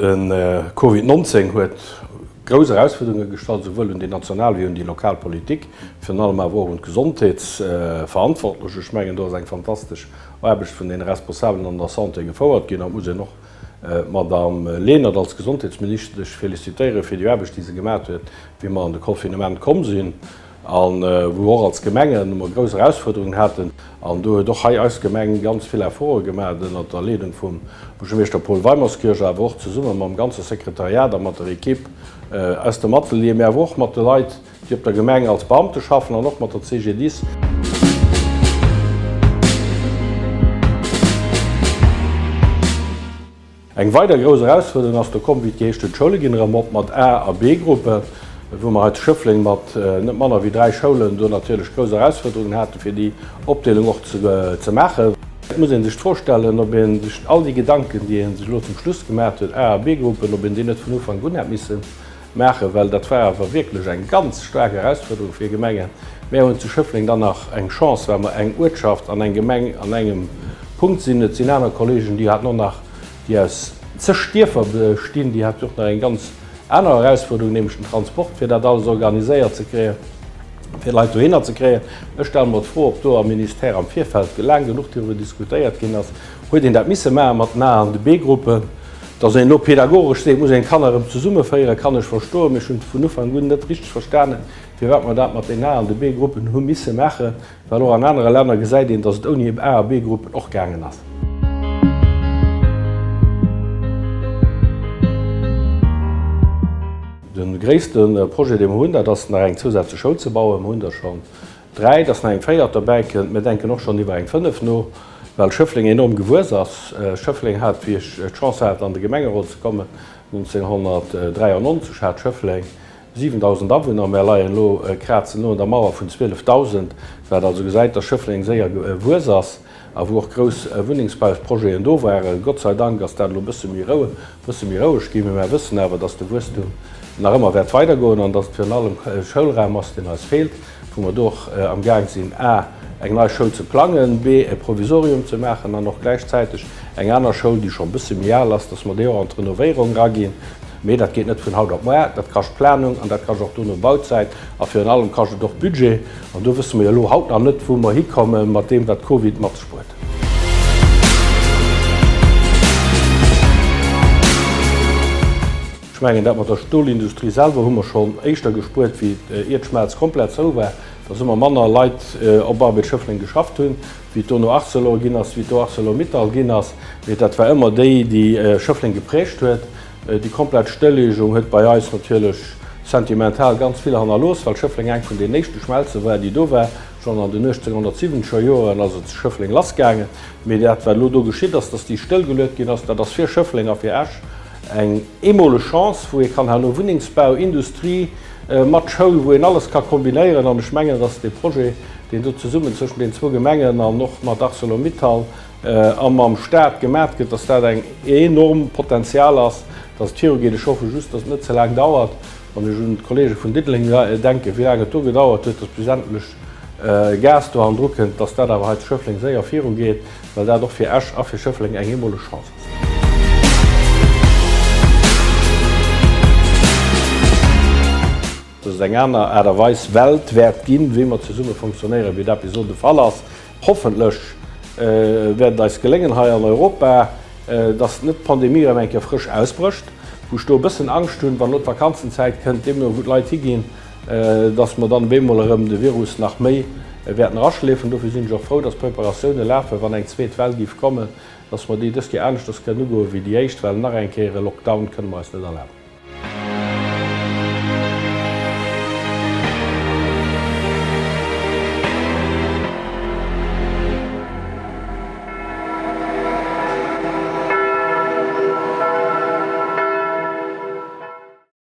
De Covid 19 huet grouss Erausfuerderunge gestallt, esouwuel un déi national wéi un déi lokal Politik, virun allem awer och un d'Gesondheetsverantwortlech. Ech mengen, do ass eng fantastesch Aarbecht vun deene Responsabelen an der Santé gefouert ginn. An et muss een och d'Madame Lenert als Gesondheetsministesch félicitéiere fir déi Aarbecht, déi se gemaat huet, wéi mer an de Confinement komm sinn a wou och als Gemengen mer grouss Erausfuerderungen haten. An do huet och hei eis Gemeng ganz vill Efforte gemaat ënnert der Leedung vum Buergermeeschter Paul Weimerskirch, awer och zesumme mam ganze Sekretariat a mat der Equipe aus dem Atelier, mä awer och mat de Leit, déi op der Gemeng als Beamte schaffen an och mat der CGDIS. Eng weider grouss Erausfuerderung ass do komm, wéi et geheescht huet, d'Schoule ginn erëm op mat A a B-Gruppen, wou mer hei zu Schëffleng mat net manner wéi 3 Schoulen do natierlech grouss Erausfuerderungen haten, fir déi Opdeelung och ze maachen. Et muss ee sech d'Fro stellen, ob ee sech all déi Gedanken, déi ee sech elo zum Schluss gemaach huet, A a B-Gruppen, ob een déi net vun Ufank un hätt misse maachen, well dat war awer wierklech eng ganz staark Erausfuerderung fir Gemengen. Mär hunn zu Schëffleng dann nach eng Chance, well mer eng Uertschaft an eng Gemeng an engem Punkt sinn. Et sinn aner Kollegen, déi haten och nach, déi aus zeg Dierfer bestinn, déi haten och nach eng ganz aner Erausfuerderung, nämlech den Transport, fir dat alles organiséiert ze kréien, fir d'Leit dohinner ze kréien. Ech stelle mer d'Fro, ob do am Ministère am Virfeld laang genuch driwwer diskutéiert ginn ass. Huet een dat misse maache mat den A an de B-Gruppen? Datt een elo pedagogesch seet, et muss een d'Kanner erëm zesummeféieren, kann ech verstoen, mee ech hunn vun Ufank un net richteg verstanen, firwat mer dat mat den A an de B-Gruppen hu misse maachen, well och an anere Länner gesäit een, datt et ouni A a B-Gruppen och gaangen ass. De gréisste Projet, dee mer hunn, dat ass nach eng zousätzlech Schoul ze bauen. Mer hunn der schonn 3, dass nach eng véiert derbäi kënnt. Mir denken och schonn iwwer eng 5 no, well Schëffleng enorm gewuess ass. Schëffleng hat, wéi ech d'Chance hat an de Gemengerot ze kommen, 1993, hat Schëffleng 7.000 Awunner. Mär leien elo, krazen elo un der Mauer vun 12.000, wat also gesäit, dass Schëffleng séier gewuess ass a wou och grouss Wunnengsbausprojeten do waren. Gott sei Dank ass dat elo e bësse méi rou, bësse méi roueg ginn, mee mär wëssen awer, dass de Wuesstum nach ëmmer wäert weidergoen an dass et virun allem Schoulraum ass, deen eis feelt. wou mer do och am Gaang sinn, a eng nei Schoul ze plangen, b e Provisorium ze maachen an och gläichzäiteg eng aner Schoul, déi scho e bësse méi al ass, dass mer déi och an d'Renovéierung eraginn. Mee dat geet net vun haut op muar, dat kascht Planung an dat kascht och dono Bauzäit a virun allem kascht et och Budget. An do wësse mer jo elo haut nach net, wou mer hikomme mat deem, wat Covid mat sech bruet. Ech mengen, dat mat der Stolindustrie selwer hu mer schonn éischter gespuert, wéi d'Ierdschmelz komplett zou war. Dass ëmmer manner Leit op Arbed Schëffleng geschafft hunn, wéi et dono Arcelor ginn ass, wéi et do Arcelor-Mittal ginn ass. Mee dat war ëmmer déi, déi Schëffleng geprägt huet. Déi komplett Stëlleegung huet bei eis natierlech sentimental ganz vill hannerlooss, well Schëffleng eng vun den éischte Schmelze war, déi do war. Schonn an den 1870er Joren ass et zu Schëffleng lassgaangen. Mee dat, wat elo do geschitt ass, dass déi stëllgeluet ginn ass, dat ass fir Schëffleng a fir Esch eng eemoleg Chance, wou ee kann herno Wunnengsbau, Industrie mat Schoul, wou een alles ka kombinéieren. An ech mengen, dass dee Projet, deen do zesummen zwëschen den zwou Gemengen an och mat Arcelor-Mittal a mam Stat gemat gëtt, dass dat eng enorm Potenzial ass, dass et virugeet. Ech hoffe just, dass et net ze laang dauert. Wann ech un d'Kollege vun Diddeleng denken, wéi laang et do gedauert huet, dass bis endlech Gas do hannendru kënnt, dass dat awer hei zu Schëffleng séier virugeet, well dat och fir Esch a fir Schëffleng eng eemoleg Chance ass. Dass et eng aner Aart a Weis Welt wäert ginn, wéi mer zesumme fonctionnéieren, wéi dat bis elo de Fall ass. Hoffentlech wäert et eis geléngen hei an Europa, dass net d'Pandemie erëm eng Kéier frësch ausbrécht, wou ech do e bëssen Angscht hunn, wann elo d'Vakanzenzäit kënnt, deemno wou d'Leit higinn, dass mer dann op eemol erëm de Virus nach méi wäerten eraschleefen. Dofir sinn ech och frou, dass d'Preparatioune lafen, wann eng zweet Well géif kommen, dass mer déi dës Kéier aneschters kënnen ugoen wéi déi éischt, well nach eng Kéier e Lockdown kënne mer eis net erlaben.